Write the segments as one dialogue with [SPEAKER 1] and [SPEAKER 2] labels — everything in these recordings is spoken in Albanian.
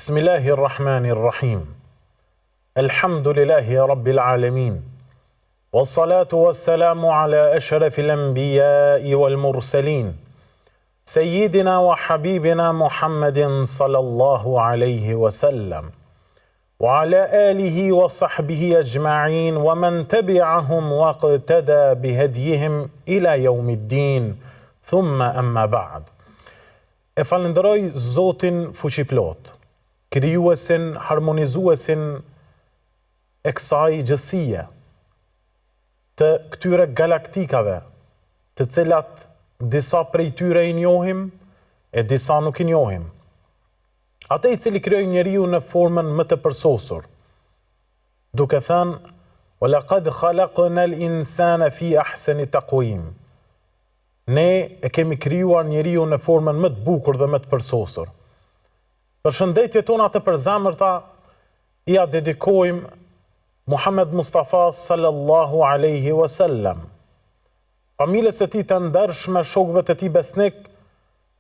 [SPEAKER 1] Bismillahi Rrahmani Rrahim. Elhamdulillahi Rabbil Alemin. Wassalatu wassalamu ala ashrafil anbiya'i wal mursalin. Sayyidina wa habibina Muhammedin sallallahu alaihi wasallam. Wa ala alihi wa sahbihi ajma'in wa man tabi'ahum wa iqtada bihadihim ila yawmiddin. Thumma amma ba'd. E falënderoj Zotin Fuqiplot, Krijuesin, Harmonizuesin e kësaj gjithësie, të këtyre galaktikave, të cilat disa prej tyre i njohim e disa nuk i njohim. Atë i cili krijoi njeriun në formën më të përsosur, duke thënë: "Wa laqad khalaqna al-insana fi ahsani taqwim." Ne e kemi krijuar njeriun në formën më të bukur dhe më të përsosur. Përshëndetjet tona të përzemërta ia dedikojmë Muhammed Mustafa sallallahu alejhi wa sallam, familjes së tij të ndershme, shokëve të tij besnikë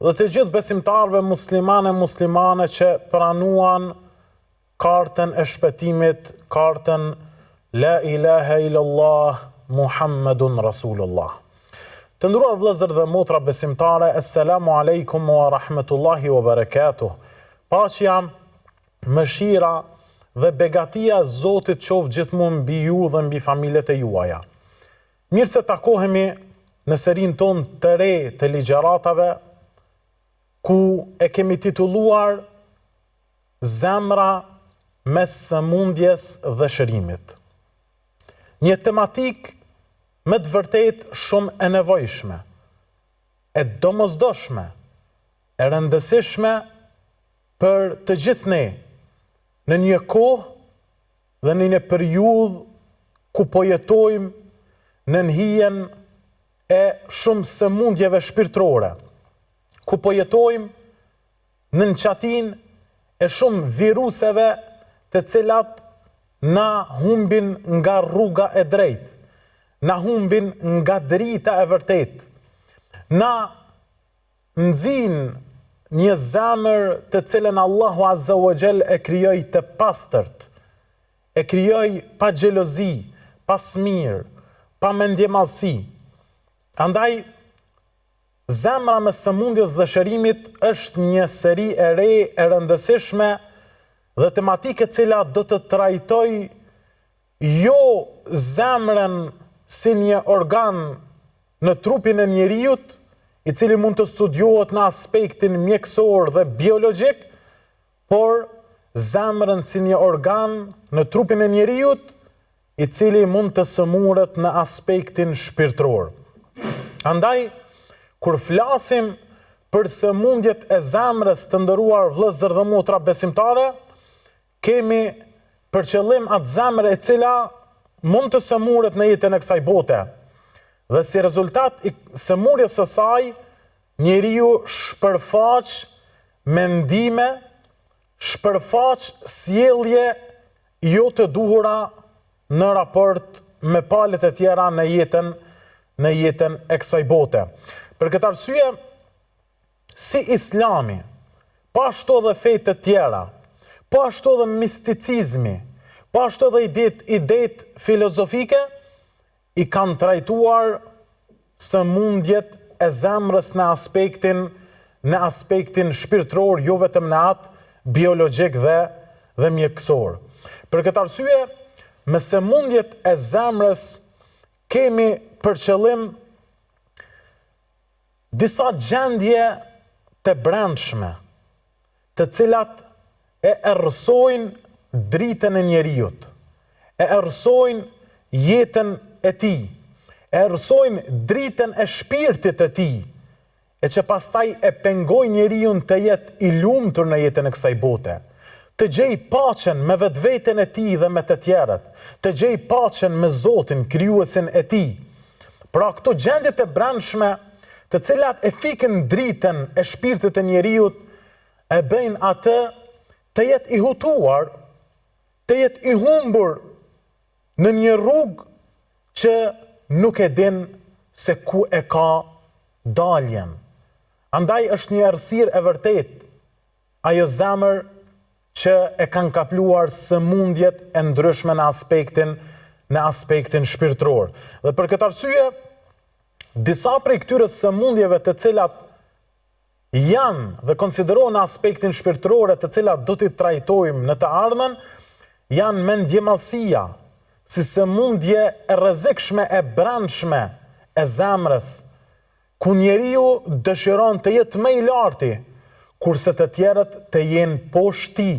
[SPEAKER 1] dhe të gjithë besimtarëve muslimanë e muslimane që pranuan kartën e shpëtimit, kartën La ilahe illallah Muhammedun Rasulullah. Të nderuar vëllezër dhe motra besimtare, Esselamu alejkum wa rahmetullahi wa barakatuh. Paqja, mëshira dhe begatia e Zotit qoftë gjithmonë mbi ju dhe mbi familjet e juaja. Mirë se takohemi në serinë tonë të re të ligjëratave, ku e kemi titulluar Zemra mes sëmundjes dhe shërimit. Një tematikë me të vërtetë shumë e nevojshme, e domosdoshme, e rëndësishme për të gjithë ne, në një kohë dhe në një periudhë ku po jetojmë nën hijen e shumë sëmundjeve shpirtërore, ku po jetojmë nën çatinë e shumë viruseve të cilat na humbin nga rruga e drejtë, na humbin nga drita e vërtetë, na nxijnë një zemër të cilën Allahu Azza wa Jall e krijoi të pastërt, e krijoi pa xhelozi, pa smirë, pa mendjemadhësi. Andaj, Zemra mes sëmundjes dhe shërimit është një seri e re e rëndësishme dhe tematikë e cila do të trajtojë jo zemrën si një organ në trupin e njeriut, i cili mund të studiohet në aspektin mjekësor dhe biologjik, por zemrën si një organ në trupin e njeriut, i cili mund të sëmuret në aspektin shpirtëror. Andaj, kur flasim për sëmundjet e zemrës të nderuar vëllezër dhe motra besimtare, kemi për qëllim atë zemër e cila mund të sëmuret në jetën e kësaj bote. Dhe si rezultat i sëmurjes së saj, njeriu shpërfaq mendime, shpërfaq sjellje jo të duhura në raport me palët e tjera në jetën në jetën e kësaj bote. Për këtë arsye, si Islami, po ashtu edhe fetë të tjera, po ashtu edhe misticizmi, po ashtu edhe idetë idetë filozofike i kanë trajtuar sëmundjet e zemrës në aspektin në aspektin shpirtëror, jo vetëm në atë biologjik dhe dhe mjekësor. Për këtë arsye, me sëmundjet e zemrës kemi për qëllim disa gjendje të brendshme, të cilat e errësojnë dritën e njeriut, e errësojnë jetën e tij, e errësojnë dritën e shpirtit të tij, e që pastaj e pengojnë njeriun të jetë i lumtur në jetën e kësaj bote, të gjejë paqen me vetveten e tij dhe me të tjerët, të gjejë paqen me Zotin, Krijuesin e tij. Pra këto gjendje të brendshme, të cilat e fikin dritën e shpirtit të njeriut, e bëjnë atë të jetë i hutuar, të jetë i humbur në një rrugë që nuk e din se ku e ka daljen. Andaj është një errësirë e vërtetë ajo zemër që e kanë kapluar sëmundjet e ndryshme në aspektin në aspektin shpirtëror. Dhe për këtë arsye, disa prej këtyre sëmundjeve të cilat janë dhe konsiderohen në aspektin shpirtëror e të cilat do t'i trajtojmë në të ardhmen, janë mendjemadhësia, si sëmundje e rrezikshme e brendshme e zemrës, ku njeriu dëshiron të jetë më i larti, kurse të tjerët të jenë poshtë tij.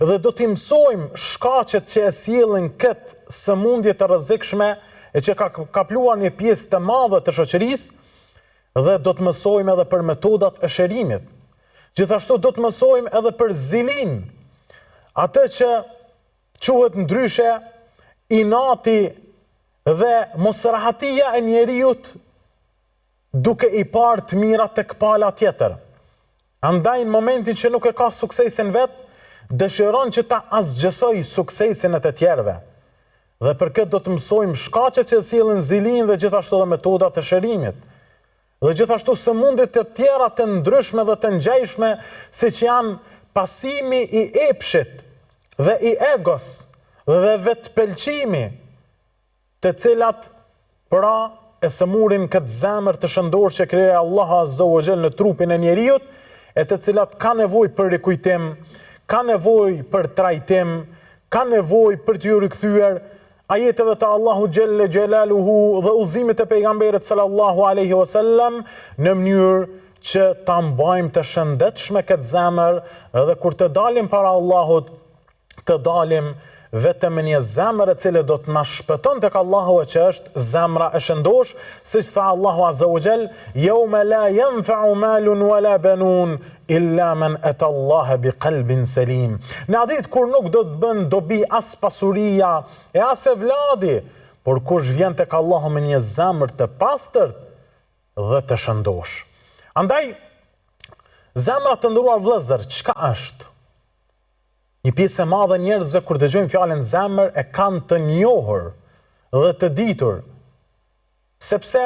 [SPEAKER 1] Dhe do t'i mësojmë shkaqet që e sjellin këtë sëmundje të rrezikshme e që ka kapluar një pjesë të madhe të shoqërisë dhe do të mësojmë edhe për metodat e shërimit. Gjithashtu do të mësojmë edhe për zilinë, atë që quhet ndryshe inati dhe mosrahatia e njeriut duke i parë të mirat tek pala tjetër. Andaj në momentin që nuk e ka suksesin vetë, dëshiron që ta asgjësojë suksesin e të tjerëve. Dhe për këtë do të mësojmë shkaqet që sjellin zilinë dhe gjithashtu edhe metodat e shërimit. Dhe gjithashtu sëmundje të tjera të ndryshme dhe të ngjashme siç janë pasimi i epshit dhe i egos dhe vetëpëlqimi, të cilat pra e sëmurin këtë zemër të shëndoshë që krijoi Allahu Azza wa Jall në trupin e njeriut, e të cilat ka nevojë për rikujtim, ka nevojë për trajtim, ka nevojë për t'iu rikthyer ajeteve të Allahut Xhelle Xhelaluhu dhe udhëzimit të pejgamberit sallallahu alaihi wasallam në mënyrë që ta mbajmë të shëndetshme këtë zemër dhe kur të dalim para Allahut të dalim vetëm me një zemër e cila do të na shpëton tek Allahu e që është zemra e shëndoshë, siç tha Allahu Azza wa Jall, "Yawma la yanfa'u malun wala banun illa man ata Allaha bi qalbin salim." Në atë ditë kur nuk do të bën dobi as pasuria e as evladi, por kush vjen tek Allahu me një zemër të pastërt dhe të shëndoshë. Andaj zemra të nderuar vëllezër, çka është? Një pjesë e madhe e njerëzve kur dëgjojnë fjalën zemër e kanë të njohur dhe të ditur, sepse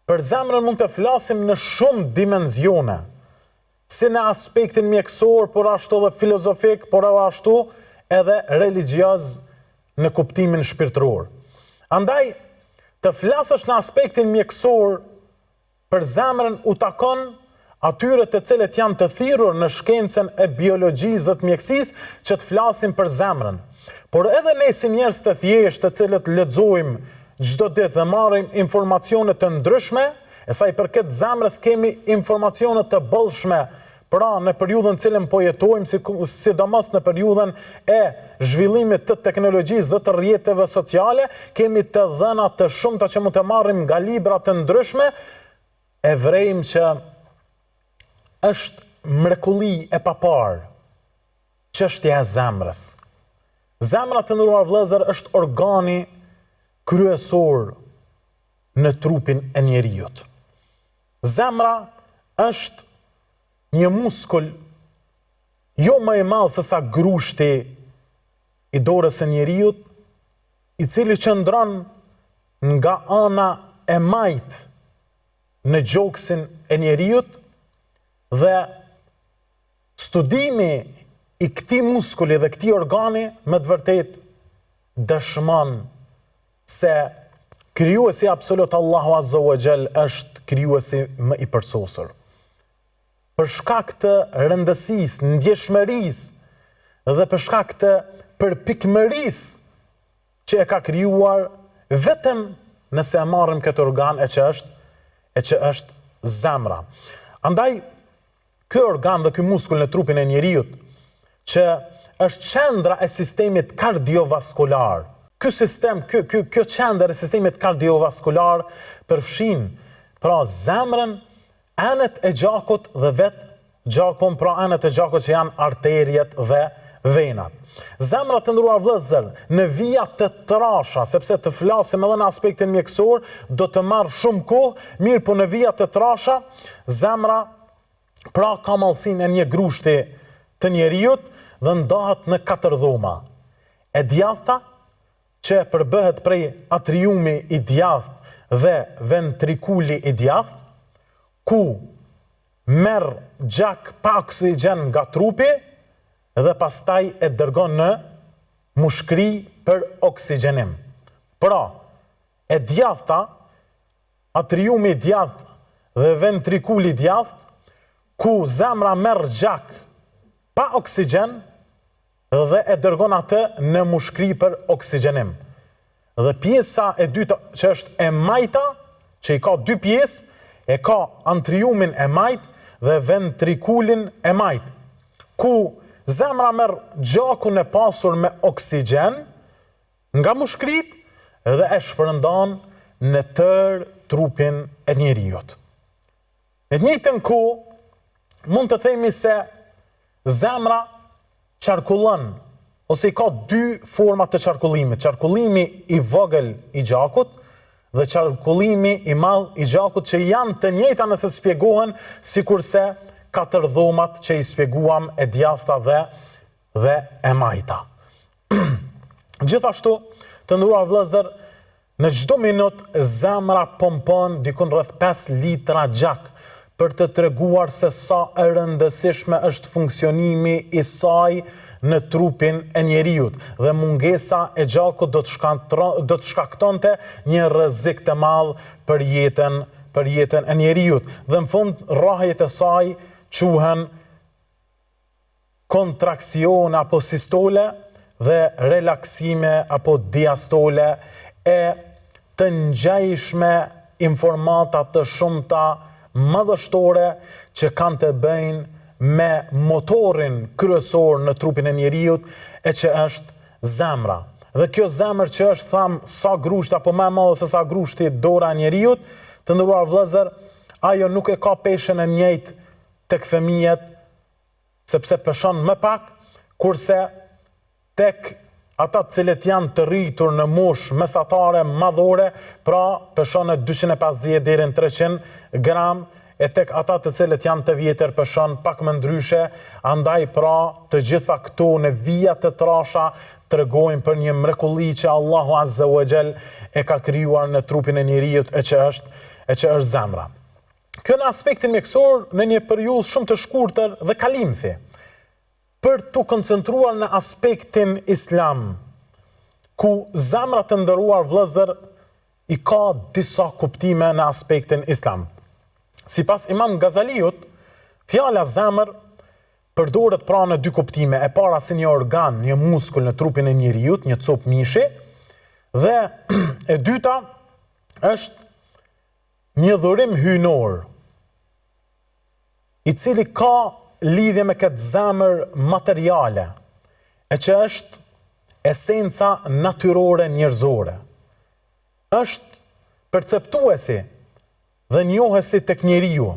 [SPEAKER 1] për zemrën mund të flasim në shumë dimensione, si në aspektin mjekësor, por ashtu edhe filozofik, por edhe ashtu edhe religjioz në kuptimin shpirtëror. Andaj, të flasësh në aspektin mjekësor Për zemrën u takon atyre të cilët janë të thirrur në shkencën e biologjisë dhe të mjekësisë që të flasin për zemrën. Por edhe ne si njerëz të thjeshtë të cilët lexojmë çdo ditë dhe marrim informacione të ndryshme, e sa i përket zemrës kemi informacione të bollshme Pra, në periudhën të cilën po jetojmë, sidomos në periudhën e zhvillimit të teknologjisë dhe të rrjeteve sociale, kemi të dhëna të shumta që mund të marrim nga libra të ndryshme, e vrejmë që është mrekulli e paparë çështja e zemrës. Zemra të nderuar vëllezër është organi kryesor në trupin e njeriut. Zemra është një muskul jo më i madh se sa grushti i dorës së njeriut, i cili qëndron nga ana e majtë në gjoksin e njeriut dhe studimi i këtij muskuli dhe këtij organi me të vërtetë dëshmon se Krijuesi absolut Allahu Azza wa Jall është krijuesi më i përsosur. Për shkak të rëndësisë, ndjeshmërisë dhe për shkak të përpikmërisë që e ka krijuar vetëm nëse e marrim këtë organ e që është e që është zemra. Andaj Ky organ dhe ky muskul në trupin e njeriut, që është qendra e sistemit kardiovaskular. Ky sistem, ky, ky, kjo qendër e sistemit kardiovaskular përfshin pra zemrën, enët e gjakut dhe vetë gjakun, pra enët e gjakut që janë arteriet dhe venat. Zemra të nderuar vëllezër, në vija të trasha, sepse të flasim edhe në aspektin mjekësor, do të marrë shumë kohë, mirëpo në vija të trasha, zemra pra ka madhësinë e një grushti të njeriut dhe ndahet në katër dhoma. E djathta, që përbëhet prej atriumi i djathtë dhe ventrikuli i djathtë, ku merr gjak pa oksigjen nga trupi. dhe pastaj e dërgon në mushkëri për oksigjenim. Pra, e djathta, atriumi i djathtë dhe ventrikuli i djathtë, ku zemra merr gjak pa oksigjen dhe e dërgon atë në mushkëri për oksigjenim. Dhe pjesa e dytë që është e majta, që i ka dy pjesë, e ka antriumin e majtë dhe ventrikulin e majtë, ku zemra merr gjakun e pasur me oksigjen nga mushkëritë dhe e shpërndan në tërë trupin e njeriut. Në të njëjtën kohë, mund të themi se zemra qarkullon ose i ka dy forma të qarkullimit, qarkullimi i vogël i gjakut dhe qarkullimi i madh i gjakut që janë të njëjta nëse spjegohen sikurse katër dhomat që i spjeguam e djathta dhe dhe e majta. Gjithashtu, të nderuar vëllezër, në çdo minutë zemra pompon dikun rreth 5 litra gjak për të treguar se sa e rëndësishme është funksionimi i saj në trupin e njeriut dhe mungesa e gjakut do të do të shkaktonte një rrezik të madh për jetën për jetën e njeriut dhe në fund rrahjet e saj quhen kontraksione apo sistole dhe relaksime apo diastole e të ngjajshme informata të shumta madhështore që kanë të bëjnë me motorin kryesor në trupin e njeriut e që është zemra. Dhe kjo zemër që është thamë sa grushti apo më e madhe se sa grushti dora e njeriut, të nderuar vëllezër, ajo nuk e ka peshën e njëjtë tek fëmijët sepse peshon më pak, kurse tek ata të cilët janë të rritur në moshë mesatare madhore, pra peshon në 250 deri në 300 gram, e tek ata të cilët janë të vjetër peshon pak më ndryshe, andaj pra të gjitha këto në vija të trasha tregojnë për një mrekulli që Allahu Azza wa Jall e ka krijuar në trupin e njeriut e që është e që është zemra. Kjo në aspektin mjekësor në një periudhë shumë të shkurtër dhe kalimthi. Për t'u koncentruar në aspektin islam, ku zemra të nderuar vëllezër i ka disa kuptime në aspektin islam. Sipas Imam Gazaliut, fjala zemër përdoret pra në dy kuptime, e para si një organ, një muskul në trupin e njeriut, një copë mishi, dhe e dyta është Një dhurim hyjnor, i cili ka lidhje me këtë zemër materiale, e që është esenca natyrore njerëzore. Është perceptuesi dhe njohësi tek njeriu.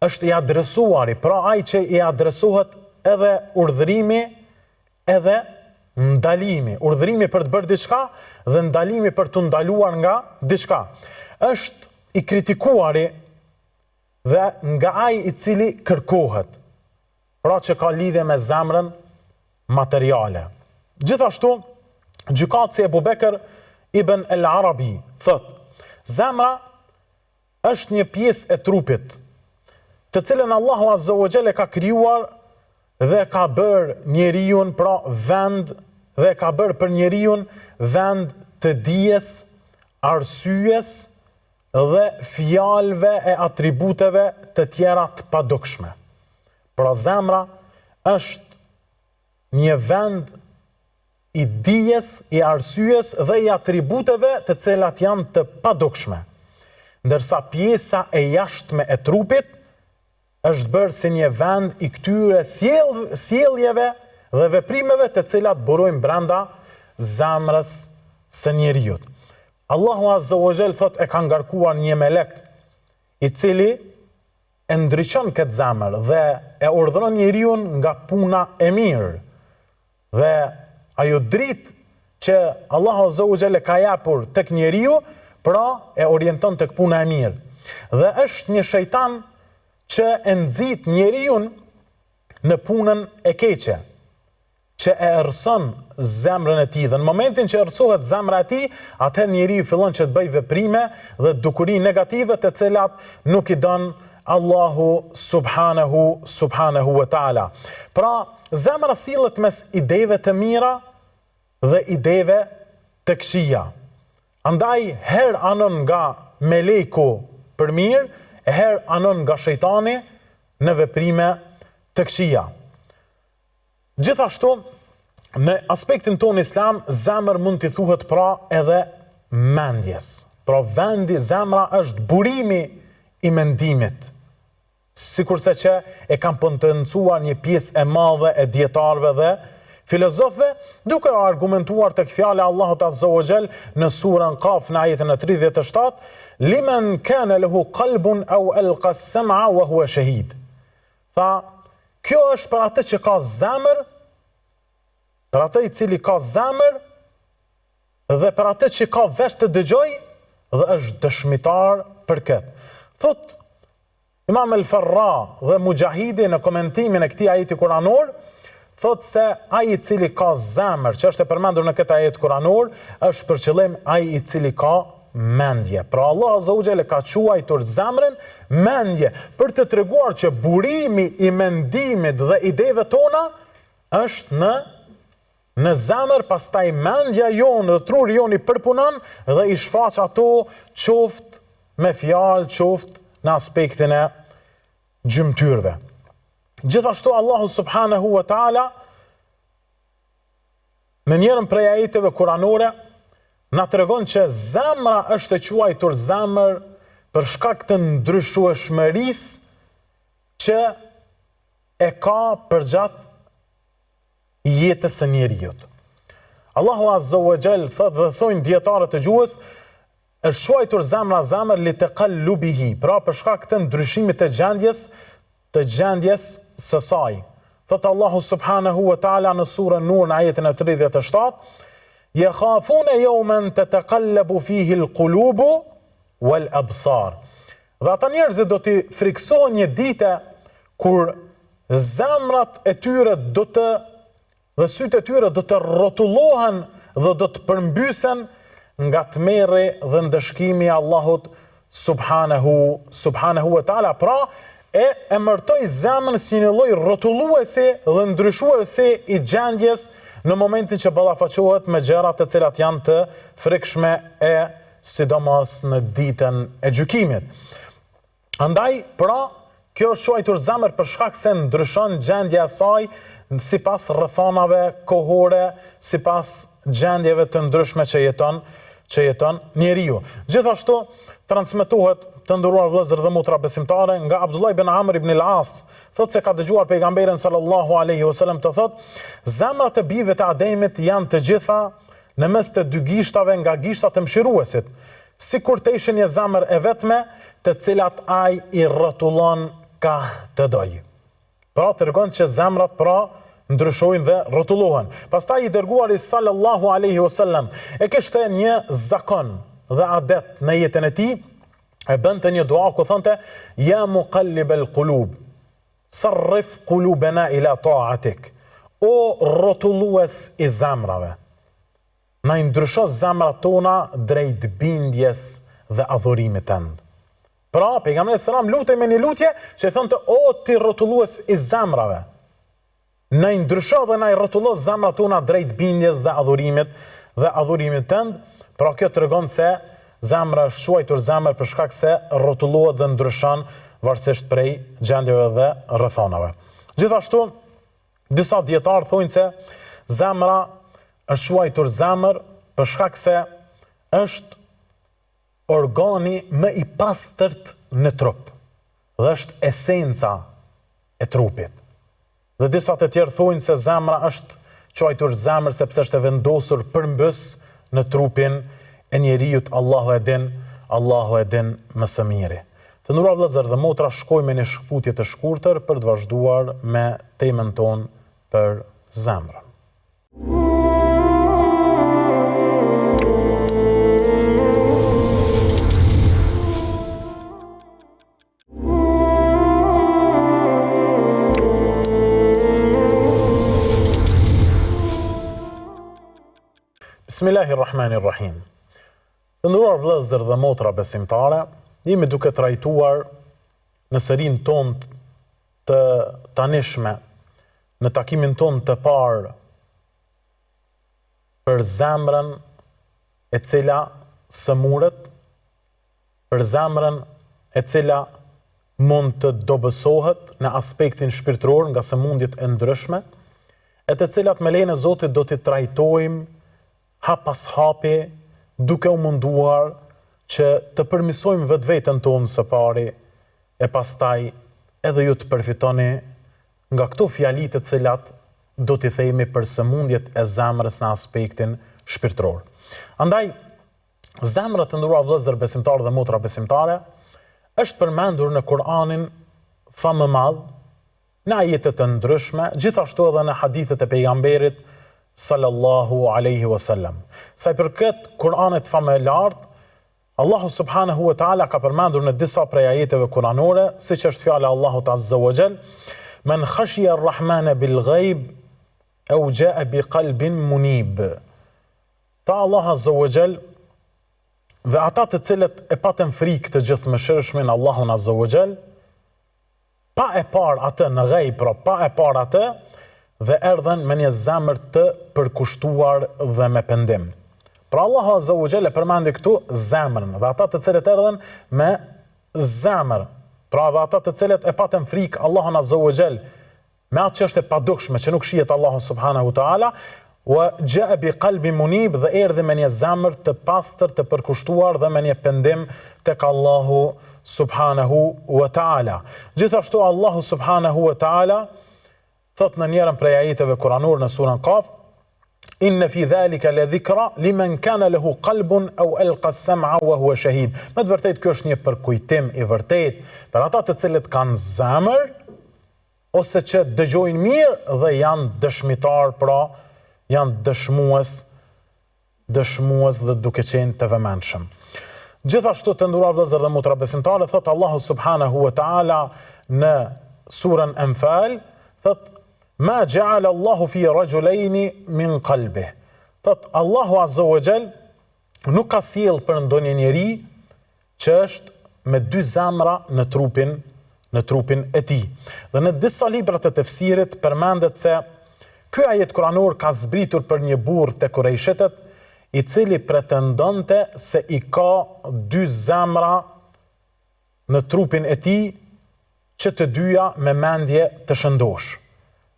[SPEAKER 1] Është i adresuari, pra ai që i adresohet edhe urdhërimi edhe ndalimi, urdhërimi për të bërë diçka dhe ndalimi për t'u ndaluar nga diçka. Është i kritikuari dhe nga ai i cili kërkohet, pra që ka lidhje me zemrën materiale. Gjithashtu, gjykatësi Ebu Bekër Ibn El Arabi thotë, zemra është një pjesë e trupit, të cilën Allahu Azza wa Jall e ka krijuar dhe e ka bërë njeriun pra vend dhe e ka bërë për njeriun vend të dijes, arsyes dhe fjalëve e atributeve të tjera të padukshme. Pra zemra është një vend i dijes, i arsyes dhe i atributeve të cilat janë të padukshme. Ndërsa pjesa e jashtme e trupit është bërë si një vend i këtyre sjelljeve dhe veprimeve të cilat burojnë brenda zemrës së njeriut. Allahu Azza wa Jall thotë e ka ngarkuar një melek i cili e ndriçon këtë zemër dhe e urdhëron njeriun nga puna e mirë. Dhe ajo dritë që Allahu Azza wa Jall e ka japur tek njeriu, pra e orienton tek puna e mirë. Dhe është një shejtan që e nxit njeriun në punën e keqe, që e errëson zemrën e tij dhe në momentin që errësohet zemra e tij, atëherë njeriu fillon që të bëjë veprime dhe dukuri negative të cilat nuk i don. Allahu subhanehu subhanehu wa ta'ala. Pra, zemra sillet mes ideve të mira dhe ideve të këqija. Andaj herë anon nga meleku për mirë e herë anon nga shejtani në veprime të këqija. Gjithashtu, në aspektin tonë islam, zemër mund t'i thuhet pra edhe mendjes. Pra vendi, zemra është burimi i mendimit. Sikurse që e kanë potencuar një pjesë e madhe e dijetarëve dhe filozofëve, duke argumentuar tek fjala e Allahut azza wa jall në surën Kaf në ajetin e 37, Limen kana lehu qalbun aw alqa as-sam'a wa huwa shahid. Tha, kjo është për atë që ka zemër, për atë i cili ka zemër dhe për atë që ka vesh të dëgjojë dhe është dëshmitar për këtë. Thotë Imam El Farra dhe Mujahidi në komentimin e këtij ajeti kuranor, thotë se ai i cili ka zemër, që është e përmendur në këtë ajet kuranor, është për qëllim ai i cili ka mendje. Pra Allah Azza wa Jall e ka quajtur zemrën mendje për të treguar që burimi i mendimit dhe ideve tona është në në zemër, pastaj mendja jonë dhe truri jonë i përpunon dhe i shfaq ato qoftë me fjalë, qoftë në aspektin e gjymtyrëve. Gjithashtu Allahu subhanahu wa taala në njërën prej ajeteve kuranore na tregon që zemra është e quajtur zemër për shkak të ndryshueshmërisë që e ka përgjatë jetës së njeriut. Allahu Azza wa Jall thotë dhe thonë dijetarët e gjuhës është quajtur zemra zemër li taqallubihi, pra për shkak të ndryshimit të gjendjes të gjendjes së saj. Thotë Allahu subhanahu wa taala në surën Nur në ajetin e 37, Jekhafune jeumen tetekallabu fihi l-kulubu wal absar. Dhe ata njerëzit do t'i frikësohen një dite kur zemrat e tyre do të dhe sytë e tyre do të rrotullohen dhe do të përmbysen nga tmerri dhe ndëshkimi i Allahut subhanehu subhanehu wa taala. Pra, e emërtoi zemrën si një lloj rrotulluesi dhe ndryshuesi i gjendjes në momentin që ballafaqohet me gjëra të cilat janë të frikshme e sidomos në ditën e gjykimit. Andaj, pra, kjo është quajtur zemër për shkak se ndryshon gjendja e saj sipas rrethanave kohore, sipas gjendjeve të ndryshme që jeton, që jeton njeriu. Gjithashtu, transmetohet të nderuar vëllezër dhe motra besimtare nga Abdullah ibn Amr ibn al-As, thotë se ka dëgjuar pejgamberin sallallahu alaihi wasallam të thotë: "Zemrat e bijve të Ademit janë të gjitha në mes të dy gishtave nga gishtat e mëshiruesit, sikur të ishin një zemër e vetme, të cilat ai i rrotullon kah të dojë. Pra tregon që zemrat pra ndryshojnë dhe rrotullohen. Pastaj i dërguari sallallahu alaihi wasallam e kishte një zakon dhe adet në jetën e tij, e bënte një dua ku thonte ja muqallib el qulub Sarrif kulubena ila ta'atik, O rrotullues i zemrave, na i ndrysho zemrat tona drejt bindjes dhe adhurimit tënd. Pra, Pejgamberi alejhi selam lutej me një lutje që i thonte O ti rrotullues i zemrave, na i ndrysho dhe na i rrotullo zemrat tona drejt bindjes dhe adhurimit dhe adhurimit tënd. Pra kjo tregon se Zemra është quajtur zemër për shkak se rrotullohet dhe ndryshon varësisht prej gjendjeve dhe rrethanave. Gjithashtu, disa dijetarë thonë se zemra është quajtur zemër për shkak se është organi më i pastërt në trup dhe është esenca e trupit. Dhe disa të tjerë thonë se zemra është quajtur zemër sepse është e vendosur përmbys në trupin e njeriut Allahu e din, Allahu e din më së miri. Të nderuar vëllezër dhe motra shkojmë me një shkëputje të shkurtër për të vazhduar me temën tonë për zemrën. Bismillahirrahmanirrahim. Të nderuar vëllezër dhe motra besimtare, jemi duke trajtuar. Në serinë tonë të tanishme, në takimin tonë të parë për zemrën e cila sëmuret, për zemrën e cila mund të dobësohet në aspektin shpirtëror nga sëmundjet e ndryshme, e të cilat me lejen e Zotit do t'i trajtojmë hap pas hapi duke u munduar që të përmirësojmë vetveten tonë së pari e pastaj edhe ju të përfitoni nga këto fjali të cilat do t'i themi për sëmundjet e zemrës në aspektin shpirtëror. Andaj, zemra të nderuar vëllezër besimtarë dhe motra besimtare është përmendur në Kur'anin famëmadh në ajete të ndryshme, gjithashtu edhe në hadithet e pejgamberit sallallahu alaihi wasallam. Sa i përket Kur'anit famëlartë, Allahu subhanahu wa taala ka përmendur në disa prej ajeteve kuranore, siç është fjala e Allahut azza wa jall, Men khashiya ar-Rahmane bil ghaib aw jaa bi qalbin munib. Tha Allahu azza wa jall, dhe ata të cilët e patën frikë të Gjithëmëshirshmin Allahun azza wa jall, pa e parë atë në ghaib, pra pa e parë atë, dhe erdhën me një zemër të përkushtuar dhe me pendim. Pra Allahu Azza wa Jall e përmendi këtu zemrën dhe ata të cilët erdhën me zemër, pra dhe ata të cilët e patën frikë Allahun Azza wa Jall me atë që është e padukshme, që nuk shihet Allahu subhanahu ta'ala, wa ja'a bi qalbin munib dhe erdhi me një zemër të pastër, të përkushtuar dhe me një pendim tek Allahu subhanahu wa ta'ala. Gjithashtu Allahu subhanahu wa ta'ala thotë në njërën prej ajeteve kuranore në surën Kaf, Inne fi dhalika le dhikra limen kana lehu qalbun au elka sam'a wa huwa shahid. Me të vërtetë ky është një përkujtim i vërtetë për ata të cilët kanë zemër ose që dëgjojnë mirë dhe janë dëshmitarë, pra janë dëshmues, dëshmues dhe duke qenë të vëmendshëm. Gjithashtu të nderuar vëllezër dhe motra besimtare, thotë Allahu subhanahu wa taala në surën Anfal, thotë Ma ja'ala Allahu fi rajulaini min qalbi. Thotë Allahu azza wa jall nuk ka sjellë për ndonjë njeri që është me dy zemra në trupin në trupin e tij. Dhe në disa libra të tefsirit përmendet se ky ajet kuranor ka zbritur për një burrë te kurejshitët, i cili pretendonte se i ka dy zemra në trupin e tij që të dyja me mendje të shëndoshë.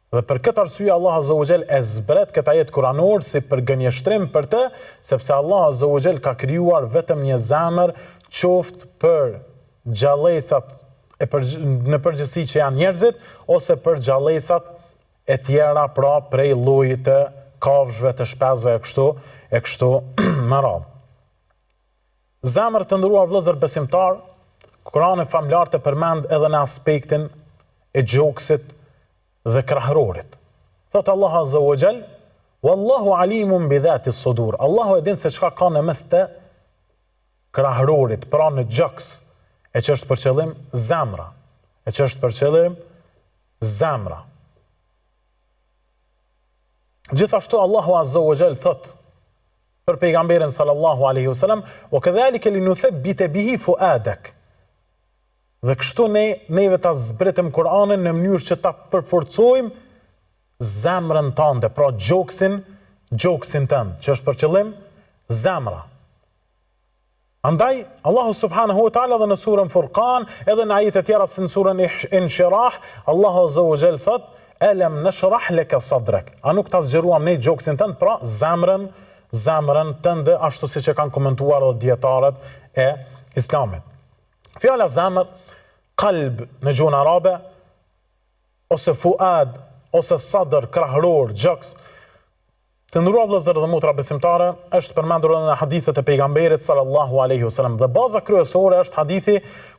[SPEAKER 1] Dhe për këtë arsye Allahu azza wa xhel e zbret këtë ajet kuranor si përgënjeshtrim për të, sepse Allahu azza wa xhel ka krijuar vetëm një zemër qoftë për gjallesat e për, në përgjithësi që janë njerëzit ose për gjallesat e tjera pra prej llojit të kafshëve, të shpezëve e kështu e kështu me radhë. Zemër të nderuar vëllezër besimtarë, Kurani famëlartë e përmend edhe në aspektin e gjoksit dhe krahërorit. Thotë Allahu azza wa jall, "Wallahu alimun bi dhati sudur." Allahu e din se çka ka në mes të krahërorit, pra në gjoks, e që është për qëllim zemra, e që është për qëllim zemra. Gjithashtu Allahu azza wa jall thotë për pejgamberin sallallahu alaihi wasallam, "Wa kadhalika linuthabbita bihi fuadak." Dhe kështu ne neve ta zbritëm Kur'anin në mënyrë që ta përforcojmë zemrën tënde, pra gjoksin, gjoksin tënd, që është për qëllim zemra. Andaj, Allahu subhanahu wa taala dhe në surën Furqan, edhe në ajete tjera si në surën Inshirah, Allahu azza wa jall thot: "Alam nashrah laka sadrak." A nuk ta zgjeruam ne gjoksin tënd, pra zemrën, zemrën tënde, ashtu siç e kanë komentuar edhe dijetarët e Islamit. Fjala zemër, kalb në gjuhën arabe, ose fuad, ose sadër, krahror, gjoks, Të nderuar vëllezër dhe motra besimtare, është përmendur edhe në hadithet e pejgamberit sallallahu alaihi wasallam dhe baza kryesore është hadithi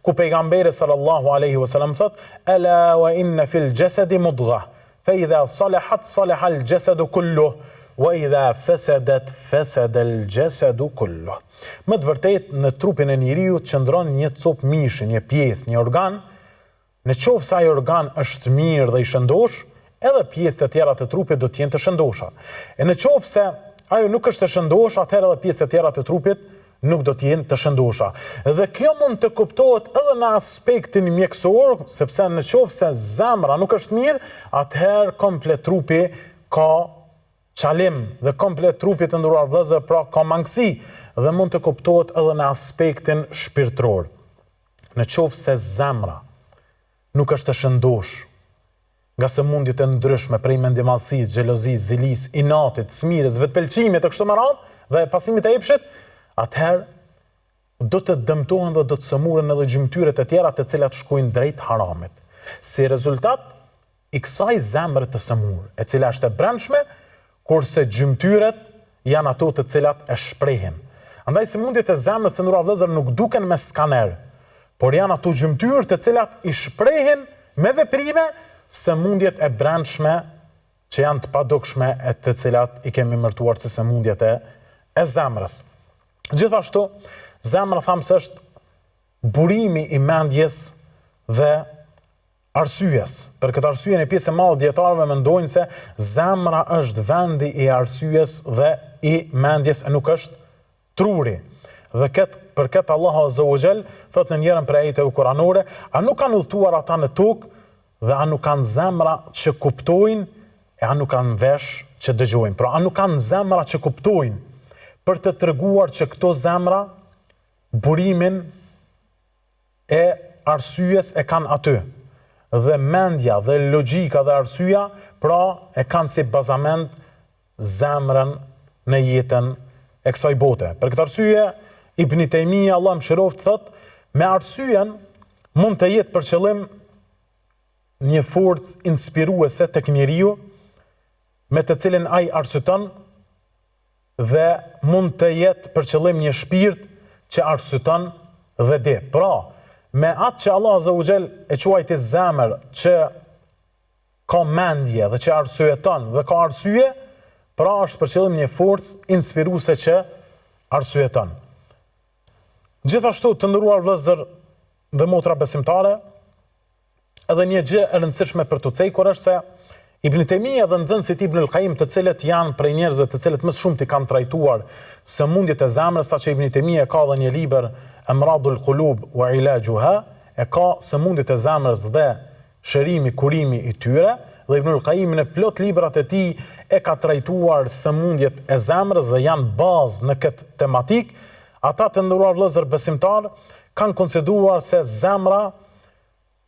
[SPEAKER 1] ku pejgamberi sallallahu alaihi wasallam thotë: "Ela wa inna fil jasadi mudgha, fa idha salahat salaha al jasadu kulluh, wa idha fasadat fasada al jasadu kulluh." Me të vërtetë në trupin e njeriut qëndron një copë mishi, një pjesë, një organ Në qoftë se ai organ është mirë dhe i shëndoshë, edhe pjesët e tjera të trupit do të jenë të shëndosha. E në qoftë se ajo nuk është e shëndoshë, atëherë edhe pjesët e tjera të trupit nuk do të jenë të shëndosha. Dhe kjo mund të kuptohet edhe në aspektin mjekësor, sepse në qoftë se zemra nuk është mirë, atëherë komplet trupi ka çalim dhe komplet trupi të nderuar vëllezër pra ka mangësi dhe mund të kuptohet edhe në aspektin shpirtëror. Në qoftë se zemra nuk është e shëndoshë, nga sëmundjet e ndryshme prej mendjemadhësisë, xhelozisë, zilisë, inatit, smirës, vetëpëlqimit e kështu me radhë dhe pasimit të epshit, atëherë do të dëmtohen dhe do të sëmuren edhe gjymtyrët e tjera të cilat shkojnë drejt haramit. Si rezultat i kësaj zemre të sëmurë, e cila është e brendshme, kurse gjymtyrët janë ato të cilat e shprehin. Andaj sëmundjet e zemrës të nderuar vëllezër nuk duken me skaner, por janë ato gjymtyrë të cilat i shprehin me veprime sëmundjet e brendshme që janë të padukshme e të cilat i kemi emërtuar si sëmundjet e e zemrës. Gjithashtu, zemra thamë se është burimi i mendjes dhe arsyes. Për këtë arsye një pjesë e madhe e dijetarëve mendojnë se zemra është vendi i arsyes dhe i mendjes e nuk është truri. Dhe këtë për këtë Allahu Azza wa Jall thotë në njërën prej ajeteve kuranore, a nuk kanë udhëtuar ata në tokë dhe a nuk kanë zemra që kuptojnë e a nuk kanë vesh që dëgjojnë. Pra a nuk kanë zemra që kuptojnë për të treguar që këto zemra burimin e arsyes e kanë aty. Dhe mendja dhe logjika dhe arsyeja pra e kanë si bazament zemrën në jetën e kësaj bote. Për këtë arsye Ibni Tejmija, Allahu e mëshiroftë, thotë, me arsyen mund të jetë për qëllim një forcë inspiruese tek njeriu me të cilin ai arsyeton dhe mund të jetë për qëllim një shpirt që arsyeton dhe di. Pra, me atë që Allahu Azza wa Jall e quajti zemër që ka mendje dhe që arsyeton dhe ka arsye, pra është për qëllim një forcë inspiruese që arsyeton. Gjithashtu, të nderuar vëllezër dhe motra besimtare, Edhe një gjë e rëndësishme për t'u cekur është se Ibn Tejmija dhe nxënësit Ibn al-Qayyim, të cilët janë prej njerëzve të cilët më së shumti kanë trajtuar sëmundjet e zemrës, saqë Ibn Tejmija ka dhe një libër Amradul Qulub wa Ilajuha, e ka sëmundjet e zemrës dhe shërimi, kurimi i tyre, dhe Ibn al-Qayyim në plot librat e tij e ka trajtuar sëmundjet e zemrës dhe janë bazë në këtë tematikë. Ata të nderuar vëllezër besimtarë kanë konsideruar se zemra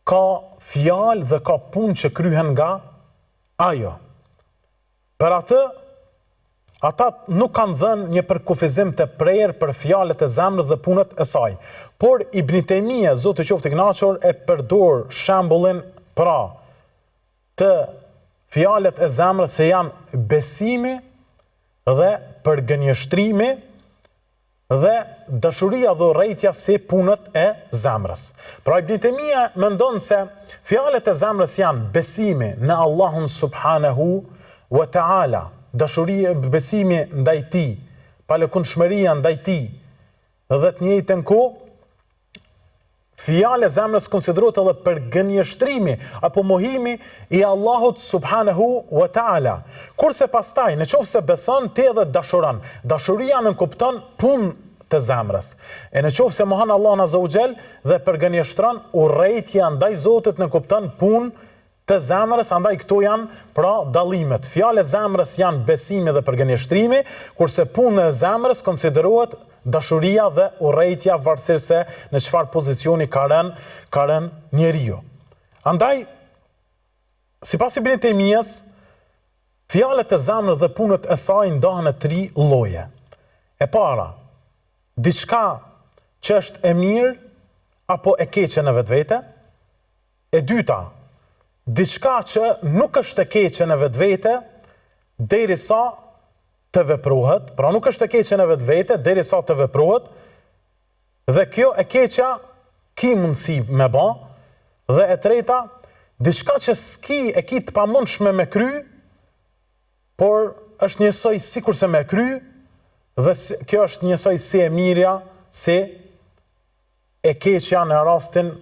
[SPEAKER 1] Ka fjalë dhe ka punë që kryhen nga ajo. Për atë, ata nuk kanë dhënë një përkufizim të prerë për fjalët e zemrës dhe punët e saj. Por Ibni Tejmije, Zoti qoftë i kënaqur, e përdor shembullin pra të fjalët e zemrës që janë besimi dhe përgënjeshtrimi dhe dashuria dhe urrejtja si punët e zemrës. Pra Ibn Tejmija mendon se fjalët e zemrës janë besimi në Allahun subhanehu wa ta'ala, dashuria, besimi ndaj tij, palëkundshmëria ndaj tij dhe të njëjtën kohë Fjalë e zemrës konsiderohet edhe përgënjeshtrimi apo mohimi i Allahut subhanehu wa ta'ala. Kurse pastaj, në qoftë se beson, ti edhe dashuron. Dashuria nënkupton punë të zemrës. E në qoftë se mohon Allahun azza wa xhel dhe përgënjeshtron, urrejtja ndaj Zotit nënkupton punë të zemrës, andaj këto janë pra dallimet. Fjalë e zemrës janë besimi dhe përgënjeshtrimi, kurse punë e zemrës konsiderohet dashuria dhe urrejtja varësisht se në çfarë pozicioni ka rënë, ka rënë njeriu. Andaj, sipas Ibn Tejmijes, fjalët e zemrës dhe punët e saj ndahen në tri lloje. E para, diçka që është e mirë apo e keqe në vetvete, E dyta, diçka që nuk është e keqe në vetvete derisa të veprohet, pra nuk është e keqe në vetvete derisa të veprohet, dhe kjo e keqja ki mundësi me ba, dhe e treta, diçka që s'ki e ki të pamundshme me kry, por është njësoj sikurse me kry, dhe kjo është njësoj si e mirja, si e keqja në rastin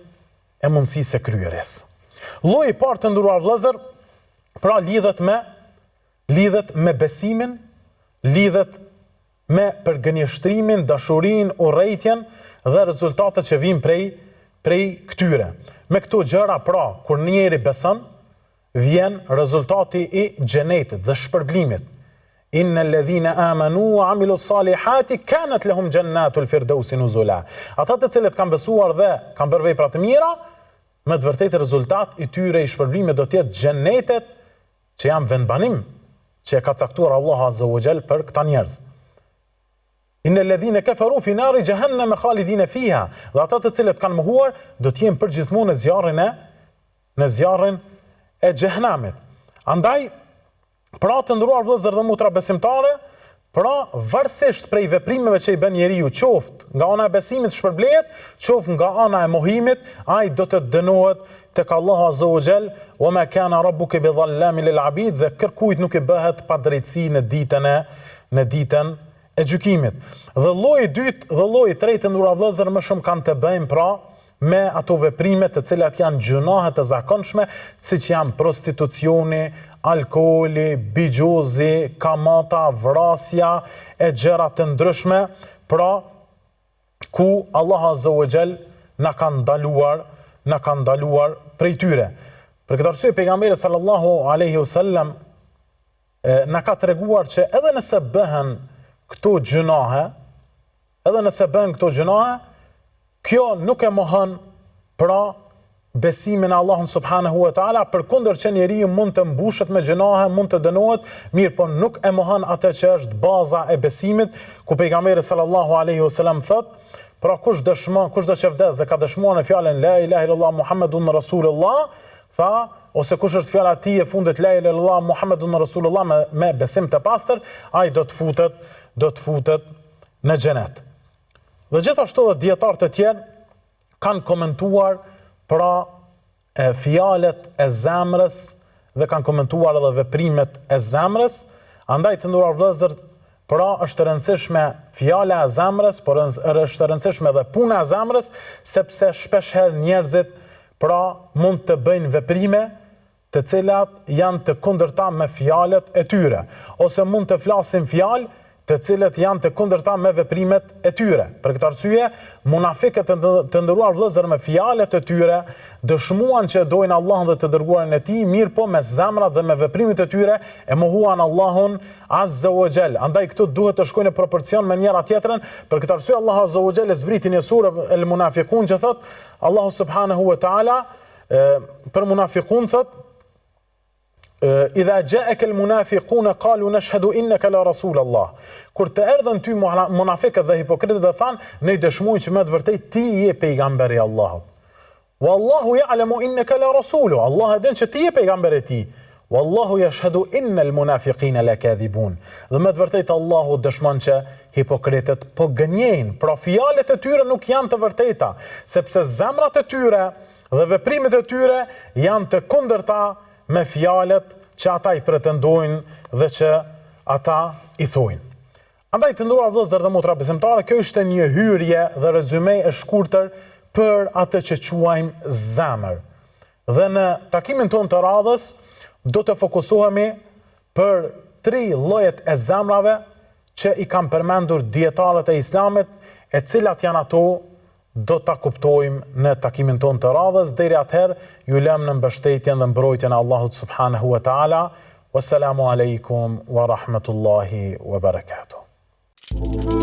[SPEAKER 1] e mundësisë së kryerjes. Lloji i parë të nderuar vëllezër, pra lidhet me lidhet me besimin, lidhet me përgënjeshtrimin, dashurinë, urrejtjen dhe rezultatet që vijnë prej prej këtyre. Me këto gjëra pra, kur njeri beson, vjen rezultati i xhenetit dhe shpërblimit. Innel ledhine amanu wa amilu salihati kanat lehum xhennatul firdausi nuzula. Ata të cilët kanë besuar dhe kanë bërë vepra të mira, me të vërtetë rezultat i tyre i shpërblimit do të jetë xhenetet që janë vendbanim që e ka caktuar Allahu azza wa jall për këta njerëz. Inne ledhine keferu fi nari xhehenneme khalidine fiha. Dhe ata të cilët kanë mohuar do të jenë përgjithmonë në zjarrin e në zjarrin e xhehenemit. Andaj pra të nderuar vëllezër dhe motra besimtare, pra varësisht prej veprimeve që i bën njeriu, qoftë nga ana e besimit shpërblehet, qoftë nga ana e mohimit, ai do të dënohet tek Allahu azza wa jall, "Wa ma kana rabbuka bi dhallamin lil abid" dhe kërkujt nuk i bëhet padrejtësi në ditën e në ditën e gjykimit. Dhe lloji i dytë dhe lloji i tretë të nderuar vëllezër më shumë kanë të bëjnë pra me ato veprime të cilat janë gjynahe të zakonshme, siç janë prostitucioni, alkooli, bixhozi, kamata, vrasja e gjëra të ndryshme, pra ku Allahu azza wa jall na ka ndaluar, na ka ndaluar prej tyre. Për këtë arsye pejgamberi sallallahu alaihi wasallam na ka treguar që edhe nëse bëhen këto gjynahe, edhe nëse bëhen këto gjynahe, kjo nuk e mohon pra besimin në Allahun subhanahu wa taala, përkundër që njeriu mund të mbushet me gjynahe, mund të dënohet, mirëpo nuk e mohon atë që është baza e besimit, ku pejgamberi sallallahu alaihi wasallam thotë, pra kush dëshmon, kushdo që vdes dhe ka dëshmuar në fjalën la ilaha illallah muhammedun rasulullah, tha ose kush është fjala e tij e fundit la ilaha illallah muhammedun rasulullah me, me besim të pastër, ai do të futet, do të futet në xhenet. Dhe gjithashtu dhe dijetarë të tjerë kanë komentuar pra e, fjalët e zemrës dhe kanë komentuar edhe veprimet e zemrës, andaj të nderuar vëllezër, pra është e rëndësishme fjala e zemrës, por është e rëndësishme edhe puna e zemrës, sepse shpeshherë njerëzit pra mund të bëjnë veprime të cilat janë të kundërta me fjalët e tyre, ose mund të flasin fjalë të cilët janë të kundërta me veprimet e tyre. Për këtë arsye, munafikët të nderuar vëllezër me fjalët e tyre dëshmuan që e dojnë Allahun dhe të dërguarin e Tij, mirëpo me zemrat dhe me veprimet e tyre e mohuan Allahun Azza wa Jall. Andaj këto duhet të shkojnë në proporcion me njëra tjetrën. Për këtë arsye Allahu Azza wa Jall e zbriti një sure El Munafikun që thotë Allahu subhanahu wa taala për munafikun thot Idha ja'aka al-munafiqun qalu nashhadu innaka la rasul Allah. Kur të erdhën ty munafikët dhe hipokritët dhe thanë, ne dëshmojmë që me të vërtetë ti je pejgamberi i Allahut. Wallahu ya'lamu innaka la rasulu. Allah e din që ti je pejgamberi i tij. Wallahu yashhadu innal munafiqina lakadhibun. Dhe me të vërtetë Allahu dëshmon që hipokritët po gënjejnë. Pra fjalët e tyre nuk janë të vërteta, sepse zemrat e tyre dhe veprimet e tyre janë të kundërta me fjalët që ata i pretendojnë dhe që ata i thojnë. Andaj të nderuar vëllezër dhe motra besimtare, kjo ishte një hyrje dhe rezyme e shkurtër për atë që quajmë zemër. Dhe në takimin tonë të radhës do të fokusohemi për tri llojet e zemrave që i kanë përmendur dijetarët e Islamit, e cilat janë ato do ta kuptojmë në takimin tonë të radhës, deri atëherë ju lëmë në mbështetjen dhe mbrojtjen e Allahut subhanehu ve teala, Wassalamu alejkum wa rahmetullahi wa barakatuh.